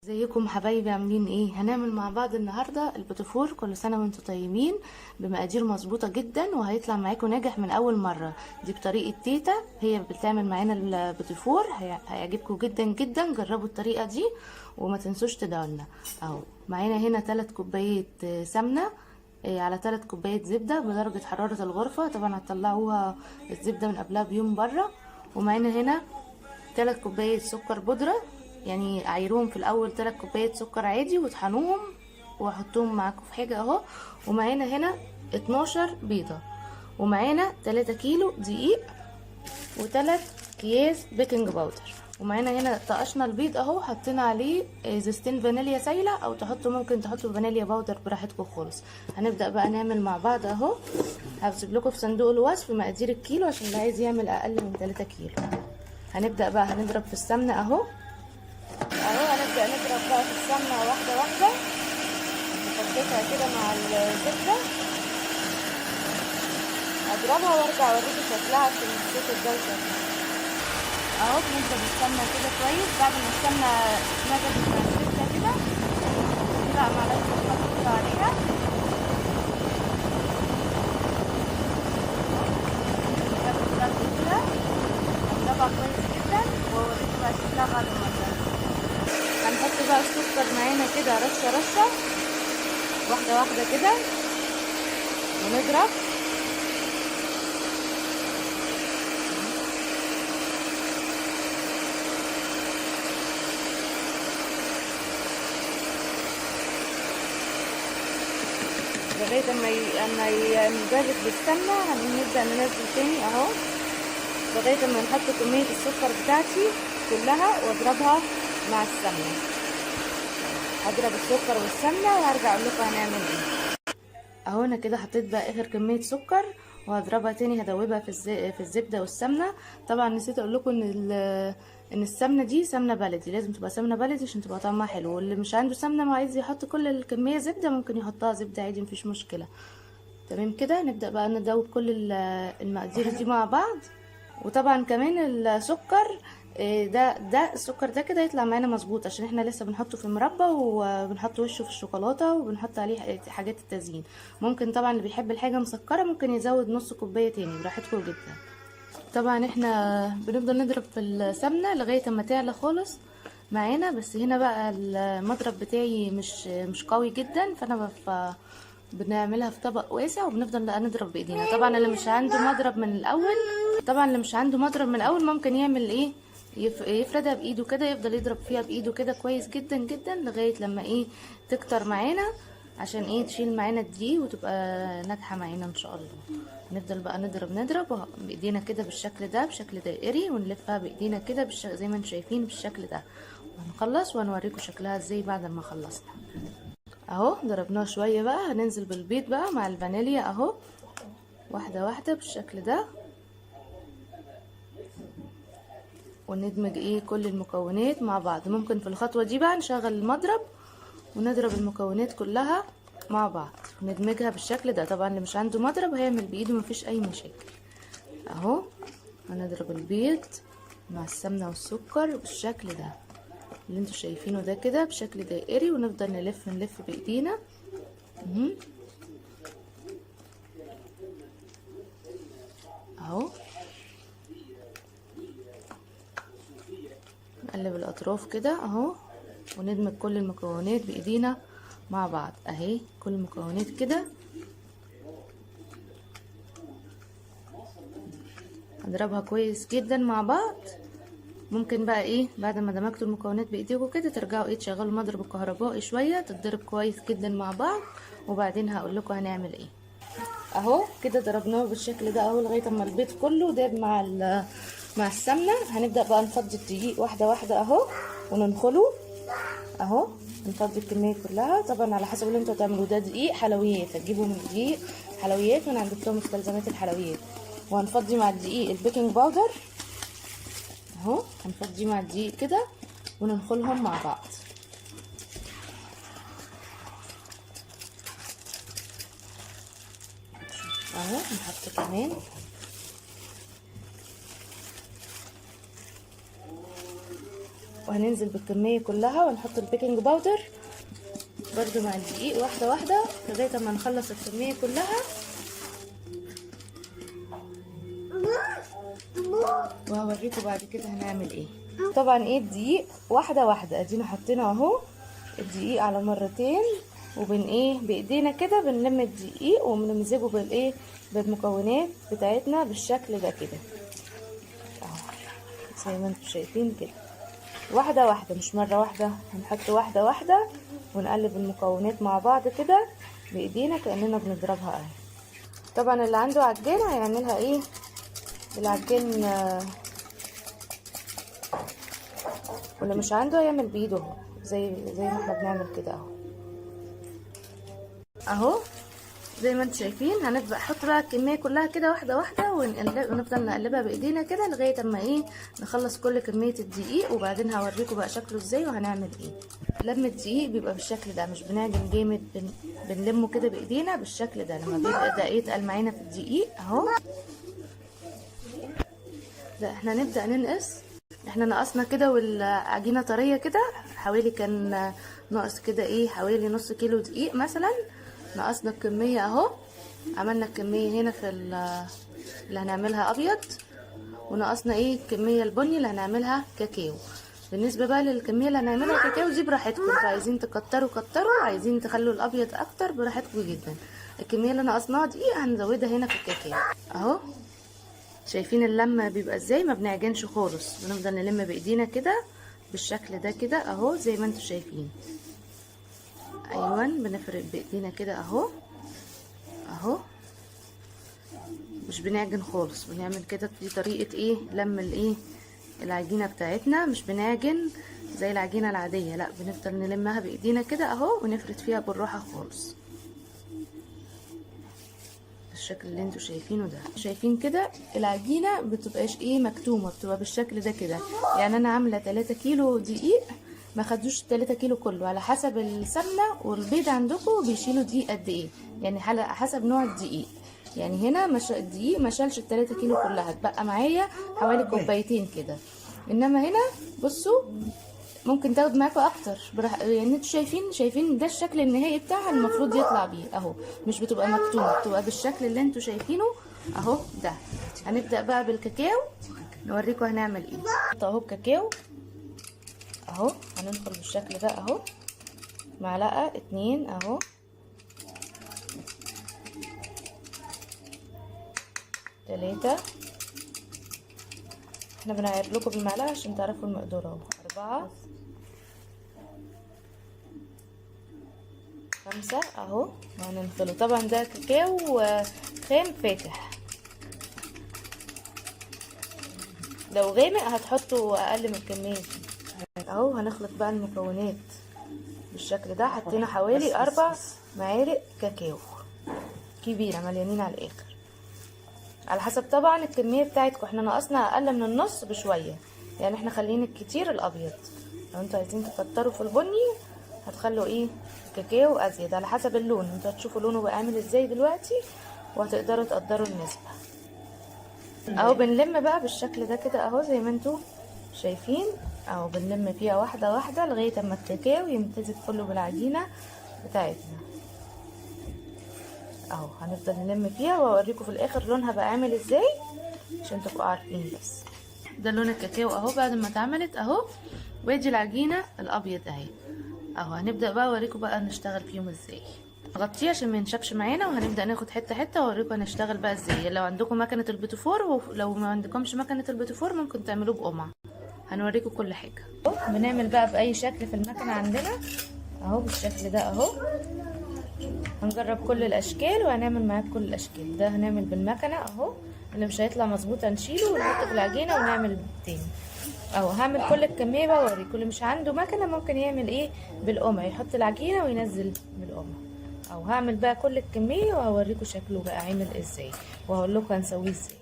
ازيكم حبايبي؟ عاملين ايه؟ هنعمل مع بعض النهارده البيتيفور. كل سنة وانتم طيبين، بمقادير مظبوطة جدا وهيطلع معاكم ناجح من اول مرة. دي بطريقة تيتا، هي بتعمل معانا البيتيفور، هيعجبكم جدا جدا. جربوا الطريقة دي وما تنسوش تدعولنا. اهو معانا هنا 3 كوبايات سمنه على 3 كوبايات زبدة بدرجة حرارة الغرفة، طبعا هتطلعوها الزبدة من قبلها بيوم بره. ومعانا هنا 3 كوبايات سكر بودره، يعني عايروهم في الاول 3 كوبايات سكر عادي وطحنوهم وحطوهم معاكم في حاجة اهو. ومعانا هنا 12 بيضة، ومعانا 3 كيلو دقيق، و3 اكياس baking powder. ومعانا هنا طقشنا البيض اهو، حطينا عليه زيتين فانيليا سايله، او تحطوا ممكن تحطوا فانيليا powder براحتكم خالص. هنبدا بقى نعمل مع بعض اهو. هسيب لكم في صندوق الوصف مقادير الكيلو عشان اللي عايز يعمل اقل من 3 كيلو. هنبدا بقى هنضرب في السمنة اهو. اهو هنبدأ نضرب بقى في السمنة واحدة واحدة، نفككها كده مع الزبدة. اضربها وارجع اوريكم شكلها عشان الصوت الدوشة. اهو بنضرب السمنة كده كويس. بعد ما السمنة اتمزجت مع الزبدة كده، دي بقى معلقة سكر كده عليها. كده اضربها كويس جدا واوريكم بقى شكلها بعد ما اضربها. هنحط بقى السكر معانا كده رشة رشة، واحدة واحدة كده، ونضرب. لغاية اما ينزلت بالسمنة. هنبدأ ننزل تاني اهو لغاية اما نحط كمية السكر بتاعتي كلها واضربها مع السمنة. هضرب السكر والسمنه وهرجع اقول لكم هنعمل ايه. اهو انا كده حطيت بقى اخر كمية سكر وهضربها تاني، هدوبها في الزبدة والسمنه. طبعا نسيت اقول لكم ان السمنة دي سمنه بلدي، لازم تبقى سمنه بلدي عشان تبقى طعمها حلو. واللي مش عنده سمنه ما عايز يحط كل الكمية زبدة ممكن يحطها زبدة عادي، مفيش مشكلة. تمام كده نبدا بقى ندوب كل المقادير دي مع بعض. وطبعا كمان السكر ده السكر ده كده يطلع معانا مظبوط عشان احنا لسه بنحطه في المربى وبنحط وشه في الشوكولاتة وبنحط عليه حاجات التزيين. ممكن طبعا اللي بيحب الحاجة مسكره ممكن يزود نص كوباية تاني، براحتكم جدا. طبعا احنا بنفضل نضرب في السمنة لغاية اما تعلى خالص معانا. بس هنا بقى المضرب بتاعي مش قوي جدا، فانا بنعملها في طبق واسع وبنفضل بقى نضرب بايدينا. طبعا اللي مش عنده مضرب من الاول، طبعا اللي مش عنده مضرب من الاول ممكن يعمل ايه، يفردها بايده كده، يفضل يضرب فيها بايده كده كويس جدا جدا لغاية لما ايه تكتر معانا، عشان ايه تشيل معانا الدقيق وتبقى ناجحة معانا ان شاء الله. هنفضل بقى نضرب بايدينا كده بالشكل ده، بشكل دائري، ونلفها بايدينا كده زي ما انتم شايفين بالشكل ده. وهنخلص وهنوريكم شكلها ازاي بعد ما خلصنا. اهو ضربناها شوية بقى، هننزل بالبيض بقى مع الفانيليا اهو، واحدة واحدة بالشكل ده، وندمج ايه كل المكونات مع بعض. ممكن في الخطوة دي بقى نشغل المضرب ونضرب المكونات كلها مع بعض وندمجها بالشكل ده. طبعا اللي مش عنده مضرب هيعمل بايده، مفيش اي مشاكل. اهو هنضرب البيض مع السمنة والسكر بالشكل ده اللي انتوا شايفينه ده كده بشكل دائري، ونفضل نلف نلف بايدينا. اهو نقلب الاطراف كده اهو، وندمج كل المكونات بايدينا مع بعض اهي، كل المكونات كده. هنضربها كويس جدا مع بعض. ممكن بقى ايه بعد ما دمجتوا المكونات بايديكم كده ترجعوا ايه تشغلوا المضرب الكهربائي شوية، تتضرب كويس جدا مع بعض، وبعدين هقول لكم هنعمل ايه. اهو كده ضربناه بالشكل ده اهو لغاية اما البيض كله داب مع السمنة. هنبدا بقى نفضي الدقيق واحدة واحدة اهو وننخله اهو، نفضي الكمية كلها. طبعا على حسب اللي انتوا هتعملوه. ده دقيق حلويات، هتجيبوا من دقيق حلويات من عند بتوع مستلزمات الحلويات. وهنفضي مع الدقيق ال baking powder اهو، هنفضيه مع الدقيق كده وننخلهم مع بعض. اهو نحط كمان وهننزل بالكمية كلها، ونحط ال baking powder برضو مع الدقيق واحدة واحدة لغاية ما نخلص الكمية كلها. وهوريكم بعد كده هنعمل ايه. طبعا ايه الدقيق واحدة واحدة، ادينا حطينا اهو الدقيق على مرتين، وبن ايه بايدينا كده بنلم الدقيق وبنمزجه بالايه بالمكونات بتاعتنا بالشكل ده كده اهو، زي ما انتم شايفين كده، واحدة واحدة مش مرة واحدة. هنحط واحدة واحدة ونقلب المكونات مع بعض كده بايدينا كاننا بنضربها اهي. طبعا اللي عنده عجان هيعملها ايه بالعجان، واللي مش عنده هيعمل بايده اهو، زي ما احنا بنعمل كده اهو. اهو زي ما انتم شايفين هنبدا نحط بقى الكمية كلها كده واحدة واحدة، ونقلب ونفضل نقلبها بايدينا كده لغاية اما ايه نخلص كل كمية الدقيق، وبعدين هوريكم بقى شكله ازاي وهنعمل ايه. لم الدقيق بيبقى بالشكل ده، مش بنعجن جامد، بنلمه كده بايدينا بالشكل ده. لما بيبقى ده يتقل معانا في الدقيق اهو. ده احنا نبدا ننقص. احنا نقصنا كده والعجينه طرية كده، حوالي كان ناقص كده ايه حوالي نص كيلو دقيق مثلا، نقصنا الكمية اهو. عملنا الكمية هنا في اللي هنعملها ابيض، ونقصنا ايه الكمية البني اللي هنعملها كاكاو. بالنسبة بقى للكميه اللي هنعملها كاكاو دي براحتكم، انتوا عايزين تكتروا كتروا، عايزين تخلوا الابيض اكتر براحتكم جدا. الكمية اللي نقصناها دي هنزودها هنا في الكاكاو اهو. شايفين اللمة بيبقى ازاي؟ ما بنعجنش خالص، بنفضل نلم بايدينا كده بالشكل ده كده اهو، زي ما انتوا شايفين. ايوه بنفرد بايدينا كده اهو اهو، مش بنعجن خالص، بنعمل كده. دي طريقه ايه لم الايه العجينة بتاعتنا، مش بنعجن زي العجينة العادية، لا بنفضل نلمها بايدينا كده اهو، ونفرد فيها بالراحة خالص بالشكل اللي انتوا شايفينه ده. شايفين كده العجينة بتبقاش ايه مكتومة، بتبقى بالشكل ده كده. يعني انا عامله 3 كيلو دقيق، ما خدوش 3 كيلو كله، على حسب السمنة والبيض عندكم بيشيلوا دقيق قد ايه، يعني على حسب نوع الدقيق. يعني هنا مش الدقيق ما شالش 3 كيلو كلها، اتبقى معايا حوالي كوبايتين كده. انما هنا بصوا ممكن تاخد معاكم اكتر يعني انتوا شايفين ده الشكل النهائي بتاعها المفروض يطلع بيه اهو، مش بتبقى مكتومة، بتبقى بالشكل اللي انتوا شايفينه اهو ده. هنبدا بقى بالكاكاو، نوريكم هنعمل ايه. اهو الكاكاو اهو، هندخل بالشكل ده اهو، معلقه 2 اهو، 3، احنا بنعير لكم بالمعلقه عشان تعرفوا المقدار اهو، 4، 5 اهو. وهننخله. طبعا ده كاكاو خام فاتح، لو غامق هتحطوا اقل من الكمية دي اهو. هنخلط بقى المكونات بالشكل ده. حطينا حوالي 4 معالق كاكاو كبيرة مليانين على الاخر، على حسب طبعا الكمية بتاعتكم. احنا ناقصنا اقل من النص بشوية، يعني احنا خلينا الكتير الابيض. لو انتوا عايزين تكتروا في البني هتخلوا ايه كاكاو ازيد، على حسب اللون. انتوا هتشوفوا لونه بقى عامل ازاي دلوقتي وهتقدروا تقدروا النسبة اهو. بنلم بقى بالشكل ده كده اهو، زي ما انتوا شايفين اهو، بنلم فيها واحدة واحدة لغاية اما الكاكاو يمتزج كله بالعجينه بتاعتنا اهو. هنفضل نلم فيها واوريكم في الاخر لونها بقى عامل ازاي عشان تبقوا عارفين. بس ده لون الكاكاو اهو بعد ما اتعملت اهو، وادي العجينة الابيض اهي اهو. هنبدا بقى اوريكم بقى نشتغل فيهم ازاي. نغطيه عشان ما ينشفش معانا، وهنبدا ناخد حتة حتة واوريكم هنشتغل بقى ازاي. لو عندكم مكنه البيتيفور، ولو ما عندكمش مكنه البيتيفور ممكن تعملوه بقمع، هنوريكم كل حاجة. بنعمل بقى باي شكل في المكنه عندنا اهو بالشكل ده اهو. هنجرب كل الاشكال وهنعمل معاك كل الاشكال. ده هنعمل بالمكنه اهو، اللي مش هيطلع مظبوط هنشيله ونحطه في العجينة ونعمل تاني اهو. هعمل كل الكمية بقى واوريكم. اللي مش عنده مكنه ممكن يعمل ايه بالقمع، يحط العجينة وينزل بالقمع اهو. هعمل بقى كل الكمية وهوريكم شكله بقى عامل ازاي، وهقول لكم هنسويه ازاي.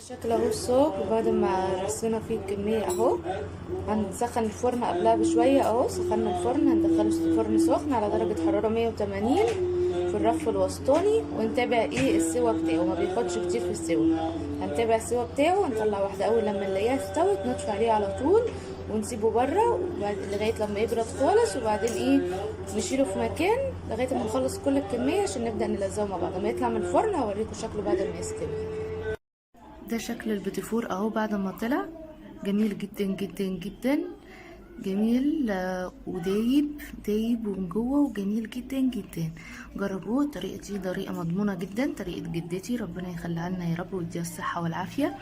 شكل اهو الصاج، وبعد ما رصينا فيه الكمية اهو هنسخن الفرن قبلها بشوية اهو. سخنا الفرن، هندخله الفرن سخن على درجه حرارة 180 في الرف الوسطاني، ونتابع ايه السوا بتاعه، ما بياخدش كتير في السوا. هنتابع السوا بتاعه ونطلع واحدة، اول لما نلاقيها استوت نطفي عليه على طول ونسيبه بره لغاية لما يبرد خالص، وبعدين ايه نشيله في مكان لغاية ما نخلص كل الكمية عشان نبدا نلزقه مع بعض. لما يطلع من الفرن هوريكم شكله بعد ما يستوي. ده شكل البيتيفور اهو بعد ما طلع، جميل جدا جدا جدا، جميل ودايب دايب ومن جوه، وجميل جدا جدا. جربوه، الطريقة دي طريقه مضمونه جدا، طريقه جدتي ربنا يخليها لنا يا رب ويديها الصحة والعافية.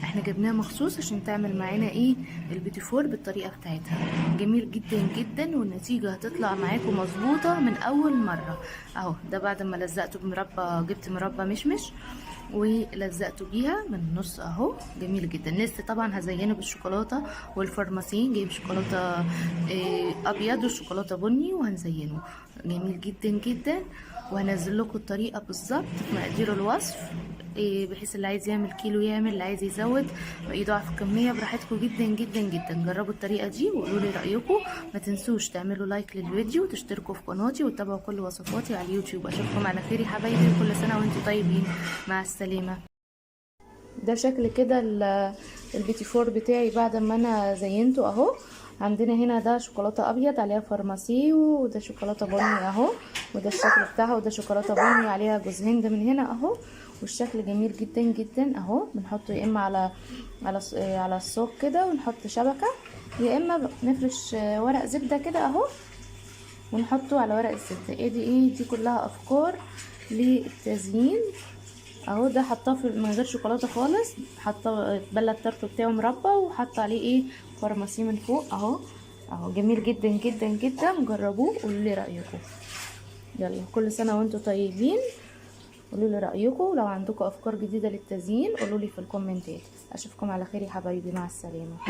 احنا جبناه مخصوص عشان تعمل معانا ايه البيتيفور بالطريقة بتاعتها، جميل جدا جدا، والنتيجة هتطلع معاكم مظبوطة من اول مرة. اهو ده بعد ما لزقته بمربى، جبت مربى مشمش ولزقته بيها من النص اهو، جميل جدا. لسه طبعا هزينة بالشوكولاته والفارماسين، جايب شوكولاتة ابيض وشوكولاته بني وهنزينه، جميل جدا جدا. وهنزل لكم الطريقة بالظبط في مقادير الوصف، بحيث اللي عايز يعمل كيلو يعمل، اللي عايز يزود يضاعف الكمية براحتكم جدا جدا جدا. جربوا الطريقة دي وقولوا لي رايكم. ما تنسوش تعملوا like للفيديو وتشتركوا في قناتي وتتابعوا كل وصفاتي على اليوتيوب. اشوفكم على خير يا حبايبي، وكل سنة وانتم طيبين. مع السلامة. ده شكل كده البيتي فور بتاعي بعد ما انا زينته اهو. عندنا هنا ده شوكولاتة ابيض عليها فارماسي، وده شوكولاتة بني اهو، وده الشكل بتاعها، وده شوكولاتة بني عليها جوز هند من هنا اهو، والشكل جميل جدا جدا اهو. بنحطه يا اما على الصاج كده ونحط شبكة، يا اما نفرش ورق زبدة كده اهو ونحطه على ورق الزبدة. ايه دي؟ ايه دي؟ كلها افكار للتزيين اهو. ده حطاه من غير شوكولاتة خالص، حاطه بله الطرف بتاعه مربى وحاطه عليه ايه فارماسي من فوق اهو اهو، جميل جدا جدا جدا. جربوه قولوا لي رايكم. يلا كل سنة وانتم طيبين، قولوا لي رايكم، لو عندكم افكار جديدة للتزيين قولوا لي في الكومنتات. اشوفكم على خير يا حبايبي، مع السلامة.